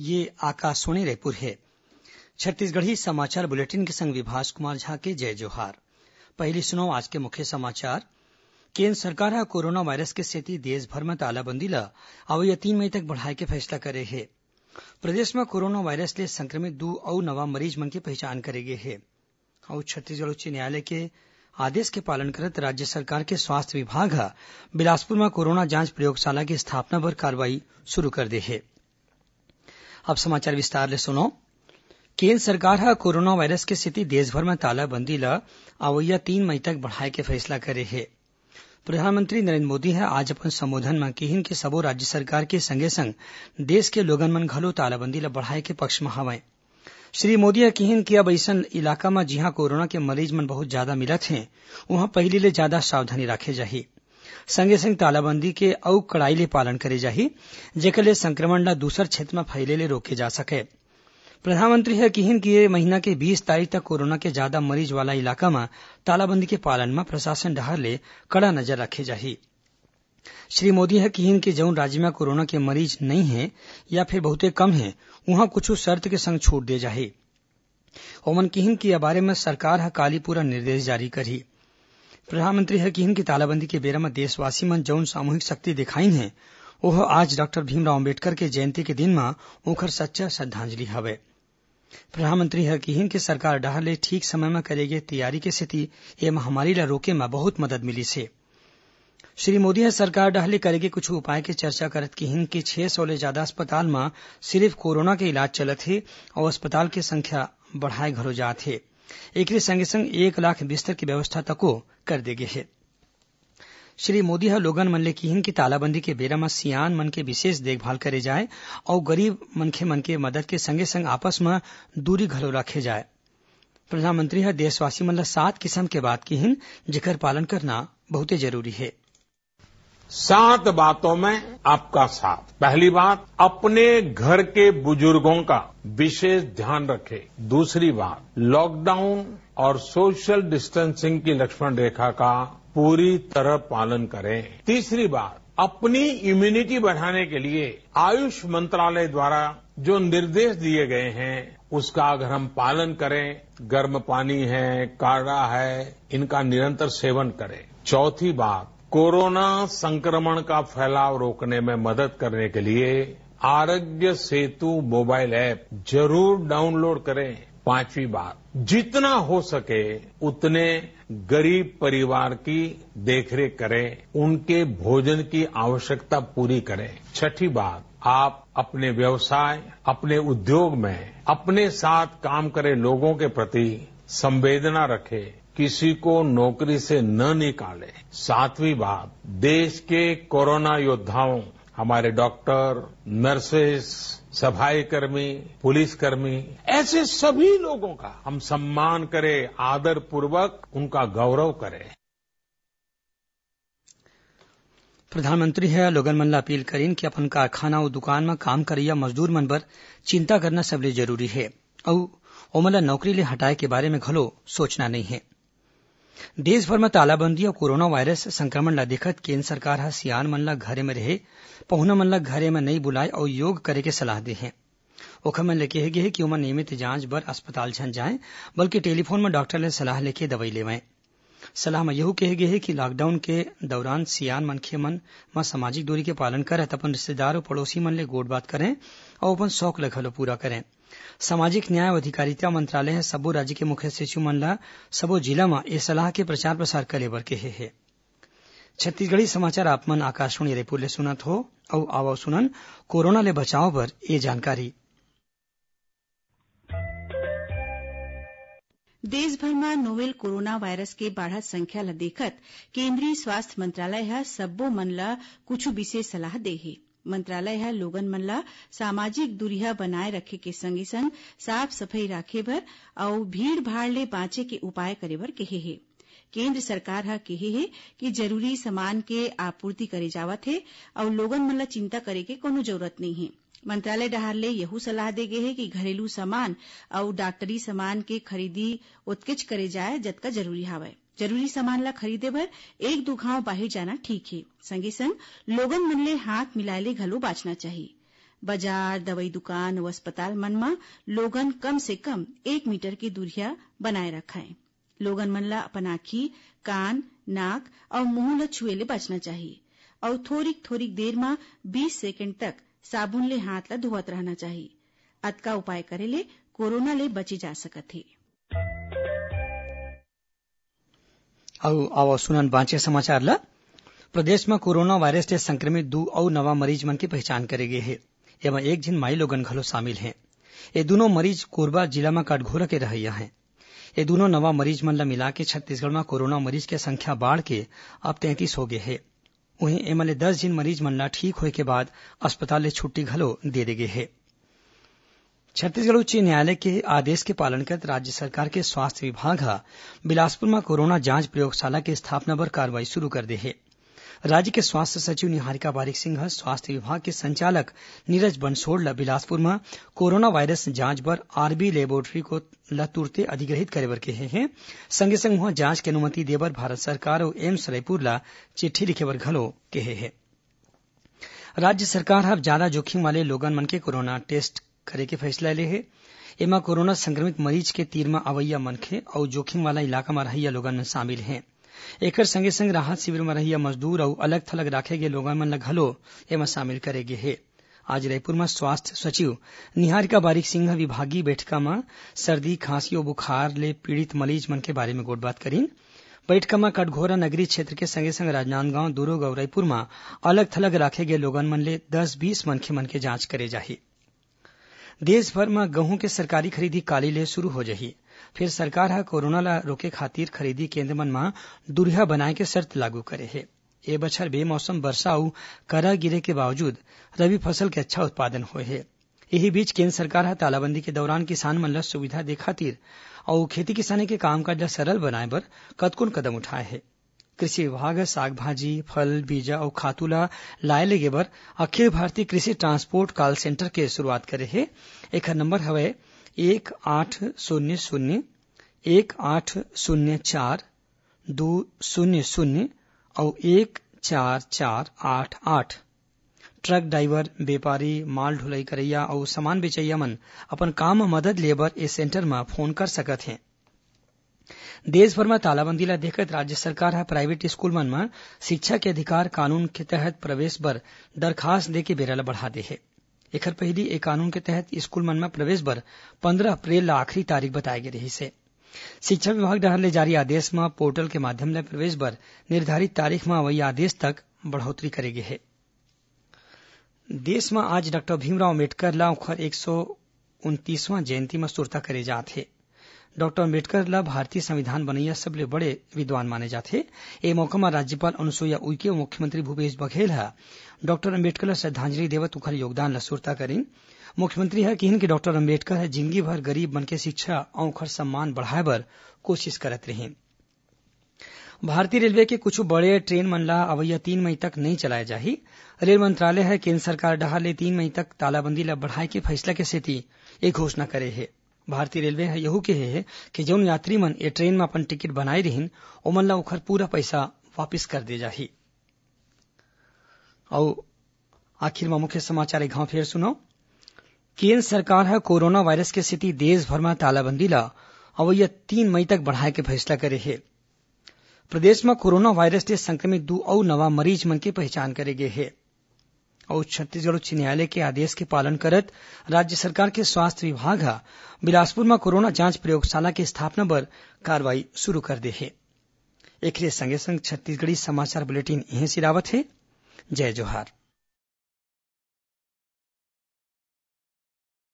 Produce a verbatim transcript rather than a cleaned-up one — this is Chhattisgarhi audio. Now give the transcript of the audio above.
ये आकाशवाणी रायपुर है। छत्तीसगढ़ी समाचार बुलेटिन के संग विभास कुमार झा के जय जोहार। पहिली सुनव आज के मुख्य समाचार। केंद्र सरकार ह कोरोना वायरस के सेती देश भर म तालाबंदी ल अवइया तीन मई तक बढ़ाए के फैसला करे हे। प्रदेश म कोरोना वायरस ले संक्रमित दू अउ नवा मरीज मन के पहिचान करे गे हे। अउ छत्तीसगढ़ उच्च न्यायालय के आदेश के पालन करत राज्य सरकार के स्वास्थ्य विभाग ह बिलासपुर म कोरोना जांच प्रयोगशाला के स्थापना बर कार्रवाई शुरू कर दे हे। अब समाचार विस्तार ले सुनो। केंद्र सरकार ह कोरोना वायरस के सेती देश भर म तालाबंदी ल अवइया तीन मई तक बढ़ाए के फैसला करे हे। प्रधानमंत्री नरेंद्र मोदी ह आज अपन संबोधन म किहिन कि सबो राज्य सरकार के संगे संग देश के लोगन मन घलो तालाबंदी ल बढ़ाए के पक्ष म हवंय। श्री मोदी ह किहिन कि अब अइसन इलाका म जिहां कोरोना के मरीज मन बहुत जादा मिलत हें, उहां पहिली ले जादा सावधानी राखे जाही। संगे संग तालाबंदी के अउ कड़ाई ले पालन करे जाही, जेकर ले संक्रमण ल दूसर क्षेत्र म फैले ले रोके जा सकय। प्रधानमंत्री ह किहिन कि ये महीना के बीस तारीख तक कोरोना के जादा मरीज वाला इलाका म तालाबंदी के पालन म प्रशासन डहार ले कड़ा नजर रखे जाही। श्री मोदी ह किहिन कि जउन राज्य म कोरोना के मरीज नइ हे या फिर बहुते कम हे, उहां कुछु शर्त के संग छूट दे जाही। ओमन किहिन कि ए बारे म सरकार ह काली पूरा निर्देश जारी करही। प्रधानमंत्री ह किहिन कि तालाबंदी के बेरा म देशवासी मन जउन सामूहिक शक्ति दिखाइन हे, ओह आज डॉक्टर भीमराव अंबेडकर के जयंती के दिन म ओखर सच्चा श्रद्धांजलि हवय। प्रधानमंत्री ह किहिन कि सरकार डहार ले ठीक समय म करे गे तैयारी के सेती ए महामारी ल रोके म बहुत मदद मिलिस हे। श्री मोदी ह सरकार डहार ले करे गे कुछ उपाय के चर्चा करत किहिन कि छह सौ ले जादा अस्पताल म सिरिफ कोरोना के इलाज चलत हे अउ अस्पताल के संख्या बढ़ाए घलो जात हे। एकरे संगे संग एक लाख बिस्तर के व्यवस्था तको कर दे गे हे। श्री मोदी ह लोगन मन ले किहिन कि तालाबंदी के बेरा म सियान मन के विशेष देखभाल करे जाए अउ गरीब मनखे मन के मदद के संगे संग आपस म दूरी घलो राखे जाए। प्रधानमंत्री ह देशवासी मन ल सात किसम के बात किहिन, जेकर पालन करना बहुते जरूरी हे। सात बातों में आपका साथ। पहली बात, अपने घर के बुजुर्गों का विशेष ध्यान रखें। दूसरी बात, लॉकडाउन और सोशल डिस्टेंसिंग की लक्ष्मण रेखा का पूरी तरह पालन करें। तीसरी बात, अपनी इम्यूनिटी बढ़ाने के लिए आयुष मंत्रालय द्वारा जो निर्देश दिए गए हैं, उसका अगर हम पालन करें, गर्म पानी है, काढ़ा है, इनका निरंतर सेवन करें। चौथी बात, कोरोना संक्रमण का फैलाव रोकने में मदद करने के लिए आरोग्य सेतु मोबाइल ऐप जरूर डाउनलोड करें। पांचवी बात, जितना हो सके उतने गरीब परिवार की देखरेख करें, उनके भोजन की आवश्यकता पूरी करें। छठी बात, आप अपने व्यवसाय, अपने उद्योग में अपने साथ काम करे लोगों के प्रति संवेदना रखें, किसी को नौकरी से न निकालें। सातवीं बात, देश के कोरोना योद्धाओं, हमारे डॉक्टर, नर्सेस, सफाई कर्मी, पुलिसकर्मी, ऐसे सभी लोगों का हम सम्मान करें, आदरपूर्वक उनका गौरव करें। प्रधानमंत्री ह लोगन मन ल अपील करिन कि अपन कारखाना अउ दुकान म काम करइया मजदूर मन बर चिंता करना सबले जरूरी हे अउ ओमन ल नौकरी ले हटाए के बारे म घलो सोचना नइ हे। देश भर म तालाबंदी अउ कोरोना वायरस संक्रमण ल देखत केंद्र सरकार ह सियान मन ल घरे म रहे, पहुना मन ल घरे म नइ बुलाए अउ योग करे के सलाह दे हे। ओखर मन ले केहे गे हे कि ओमन नियमित जांच बर अस्पताल झन जाएं, बल्कि टेलीफोन म डॉक्टर ले सलाह लेके दवई लेवंय। सलाह म यहू केहे गे हे कि लॉकडाउन के दौरान सियान मनखे मन म सामाजिक दूरी के पालन करत अपन रिश्तेदार अउ पड़ोसी मन ले गोठ बात करें अउ अपन शौक ल घलो पूरा करें। सामाजिक न्याय अउ अधिकारिता मंत्रालय ह सब्बो राज्य के मुख्य सचिव मन ल सब्बो जिला म ए सलाह के प्रचार प्रसार करे बर केहे हे। छत्तीसगढ़ी समाचार आप मन आकाशवाणी रायपुर ले सुनत हो अउ आवव सुनन कोरोना ले बचाव बर ए जानकारी। देश भर म नोवेल कोरोना वायरस के बाढ़त संख्या ल देखत केंद्रीय स्वास्थ्य मंत्रालय ह सब्बो मन ल कुछु विशेष सलाह दे हे। मंत्रालय ह लोगन मन ल सामाजिक दूरिहा बनाए रखे के संगे संग साफ सफाई राखे बर अउ भीड़ भाड़ ले बांचे के उपाय करे बर केहे हे। केंद्र सरकार ह केहे हे कि जरूरी सामान के आपूर्ति करे जावत हे अउ लोगन मन ल चिंता करे के कोनो जरूरत नइ हे। मंत्रालय डहार ले यहू सलाह दे गे हे कि घरेलू सामान अउ डॉक्टरी सामान के खरीदी ओतकेच करे जाए, जतका जरूरी हावय। जरूरी सामान ल खरीदे बर एक दू घांव बाहिर जाना ठीक हे। संगे संग लोगन मन ले हाथ मिलाए ले घलो बांचना चाही। बाजार, दवई दुकान अउ अस्पताल मन म लोगन कम से कम एक मीटर के दूरिहा बनाए रखंय। लोगन मन ल अपन आंखी, कान, नाक अउ मुंह ल छुए ले बचना चाही अउ थोरिक-थोरिक देर म बीस सेकेंड तक साबुन ले हाथ ल धोवत रहना चाही। अतका उपाय करे ले कोरोना ले बचे जा सकत हे। अउ आवा सुनन बांचे समाचार ल। प्रदेश म कोरोना वायरस ले संक्रमित दू अउ नवा मरीज मन के पहचान करे गे हे। एमा एक झिन माईलोगन घलो शामिल हे। ए दूनों मरीज कोरबा जिला म कटघोरा के रहइया हे। ए दूनों नवा मरीज मन ल मिलाके छत्तीसगढ़ म कोरोना मरीज के संख्या बाढ़ के अब तैंतीस हो गे हे। उहें, एमा ले दस झिन मरीज मन ल ठीक होए के बाद अस्पताल ले छुट्टी घलो दे दे गे हे। छत्तीसगढ़ उच्च न्यायालय के आदेश के पालन करत राज्य सरकार के स्वास्थ्य विभाग ह बिलासपुर म कोरोना जांच प्रयोगशाला के स्थापना बर कार्रवाई शुरू कर दे हे। राज्य के स्वास्थ्य सचिव निहारिका बारिक सिंह ह स्वास्थ्य विभाग के संचालक नीरज बंसोड़ ल बिलासपुर म कोरोना वायरस जांच बर आरबी लेबोरेटरी को ल तुरते अधिग्रहित करे बर कहे हे। संगे संग उहां जांच के अनुमति दे बर भारत सरकार अउ एम्स रायपुर ल चिट्ठी लिखे बर घलो कहे हे। राज्य सरकार ह अब जादा जोखिम वाले लोगन मन के कोरोना टेस्ट करे के फैसला ले हे। एमा कोरोना संक्रमित मरीज के तीर म अवइया मनखे अउ जोखिम वाला इलाका म रहइया लोगन मन शामिल हे। एकर संगे संग राहत शिविर म रहइया मजदूर अउ अलग थलग राखे गे लोगन मन ल घलो एमा शामिल करे गे हे। आज रायपुर म स्वास्थ्य सचिव निहारिका बारिक सिंह ह विभागीय बैठका म सर्दी, खांसी अउ बुखार ले पीड़ित मरीज मन के बारे म गोठबात करिन। बैठका म कटघोरा नगरीय क्षेत्र के संगे संग राजनांदगांव, दुरूग अउ रायपुर म अलग थलग राखे गे लोगन मन ले दस बीस मनखे मन के जांच करे जाही। देश भर म गहूं के सरकारी खरीदी काली ले शुरू हो जाही। फेर सरकार ह कोरोना ल रोके खातिर खरीदी केंद्र मन म दूरिहा बनाए के शर्त लागू करे हे। ए बछर बेमौसम बरसा अउ करा गिरे के बावजूद रबी फसल के अच्छा उत्पादन होए हे। इही बीच केंद्र सरकार ह तालाबंदी के दौरान किसान मन ल सुविधा दे खातिर अउ खेती किसानी के कामकाज ल सरल बनाए बर कतकोन कदम उठाए हे। कृषि विभाग ह साग भाजी, फल, बीजा अउ खातू ल लाए लेगे बर अखिल भारतीय कृषि ट्रांसपोर्ट कॉल सेंटर के शुरुआत करे हे। एखर नंबर हवय एक आठ शून्य शून्य, एक आठ शून्य चार, दू शून्य शून्य अउ एक चार चार आठ आठ। ट्रक ड्राइवर, बेपारी, माल ढुलाई करइया अउ सामान बेचइया मन अपन काम म मदद ले बर ए सेंटर म फोन कर सकत हें। देश भर म तालाबंदी ल देखत राज्य सरकार ह प्राइवेट स्कूल मन म शिक्षा के अधिकार कानून के तहत प्रवेश बर दरखास्त दे के बेरा ल बढ़ा दे हे। एखर पहिली ए कानून के तहत स्कूल मन म प्रवेश बर पंद्रह अप्रैल ल आखिरी तारीख बताए गे रिहिस हे। शिक्षा विभाग डहार ले जारी आदेश म पोर्टल के माध्यम ले प्रवेश बर निर्धारित तारीख म अवइया आदेश तक बढ़ोतरी करे गे हे। देश म आज डॉक्टर भीमराव अम्बेडकर ल ओखर एक सौ उनतीसवां जयंती म सुरता करे जात हे। डॉक्टर अम्बेडकर ल भारतीय संविधान बनइया सबले बड़े विद्वान माने जाथे। ए मौका म राज्यपाल अनुसुईया उइके अउ मुख्यमंत्री भूपेश बघेल ह डॉक्टर अम्बेडकर ल श्रद्धांजलि देवत उखर योगदान ल सुरता करिन। मुख्यमंत्री ह किहिन कि डॉक्टर अम्बेडकर ह जिनगी भर गरीब मन के शिक्षा अउ उखर सम्मान बढ़ाए बर कोशिश करत रिहिन। भारतीय रेलवे के कुछ बड़े ट्रेन मन ला अवइया तीन मई तक नइ चलाए जाही। रेल मंत्रालय ह केंद्र सरकार डहार ले तीन मई तक तालाबंदी ला बढ़ाए के फैसला के सेती ये घोषणा करे हे। भारतीय रेलवे ह यहू कहे हे कि जउन यात्री मन ए ट्रेन म अपन टिकट बनाए रिहिन, ओमन ला ओखर पूरा पइसा वापिस कर दे जाही। अउ आखिर म मुख्य समाचार एक घांव फेर सुनव। केंद्र सरकार ह कोरोना वायरस के सेती देश भर म तालाबंदी ल अवइया तीन मई तक बढ़ाए के फैसला करे हे। प्रदेश म कोरोना वायरस ले संक्रमित दू अउ नवा मरीज मन के पहचान करे गे हे। अउ छत्तीसगढ़ उच्च न्यायालय के आदेश के पालन करत राज्य सरकार के स्वास्थ्य विभाग ह बिलासपुर म कोरोना जांच प्रयोगशाला के स्थापना बर कार्रवाई शुरू कर दे हे। एखरे संगे संग छत्तीसगढ़ी समाचार बुलेटिन इहें सिरावत हे। जय जोहार।